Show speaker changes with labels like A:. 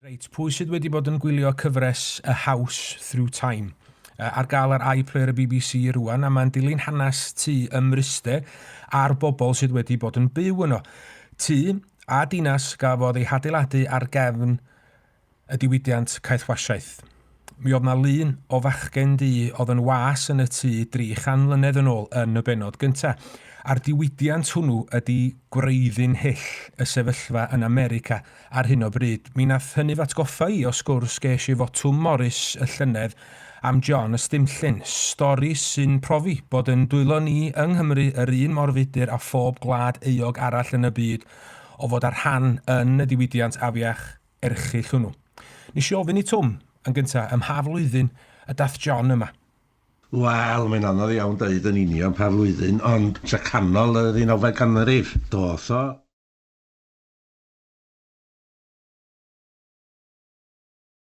A: Reit, pwy sydd wedi bod yn gwylio cyfres A House Through Time? Ar gael ar iPlayer y BBC rwan, a mae'n dilyn hanes tŷ ym Mryste a'r bobl sydd wedi bod yn byw yno. Tŷ a dinas gafodd ei hadeiladu ar gefn y diwydiant caethwasiaeth. Mi oedd 'na lun o fachgen du oedd yn was yn y tŷ dri chan mlynedd yn ôl yn y bennod gynta'. A'r diwydiant hwnnw ydi gwreiddyn hyll y sefyllfa yn America ar hyn o bryd. Mi nath hynny f'atgoffa i o sgwrs ges i efo Twm Morys y llynedd am John Ystumllyn, stori sy'n profi bod yn dwylo ni yng Nghymru yr un mor fudur â phob gwlad euog arall yn y byd o fod â rhan yn y diwydiant afiach erchyll hwnnw. Nes i ofyn i Twm, yn gynta, ym mha flwyddyn y dath John yma?
B: Wel, mae'n anodd iawn deud yn union pa flwyddyn, ond tua canol yr unawfed ganrif. Doth o.